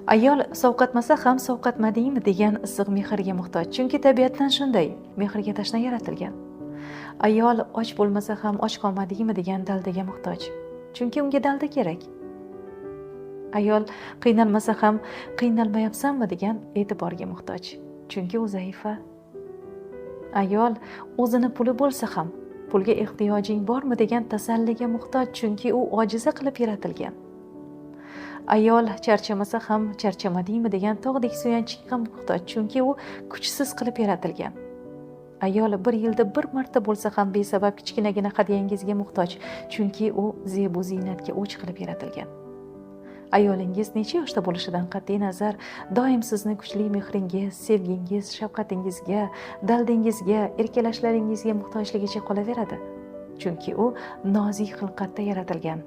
Ayol sovqatmasa ham sovqatmadingmi degan issiq mehrga muhtoj, chunki tabiatdan shunday mehrga tashna yaratilgan. Ayol och bo'lmasa ham och qolmadingmi degan daldaga muhtoj, chunki unga dalda kerak. Ayol qiynalmasa ham qiynalmayapsanmi degan e'tiborga muhtoj, chunki u zaifa. Ayol o'zini puli bo'lsa ham pulga ehtiyojing bormi degan tasalliga muhtoj, chunki u ojiza qilib yaratilgan. Ayol charchamasa ham charchamadingmi degan tog'dek suyanchiqqa muhtoj, chunki u kuchsiz qilib yaratilgan. Ayol bir yilda bir marta bo'lsa ham besabab kichkinagina hadyangizga muhtoj, chunki u zebu ziynatga o'ch qilib yaratilgan. Ayolingiz necha yoshda bo'lishidan qat'iy nazar doim sizni kuchli mehringiz, sevgingiz, shafqatingizga, daldingizga, erkalashlaringizga muhtojligicha qolaveradi, chunki u nozik xilqatda yaratilgan.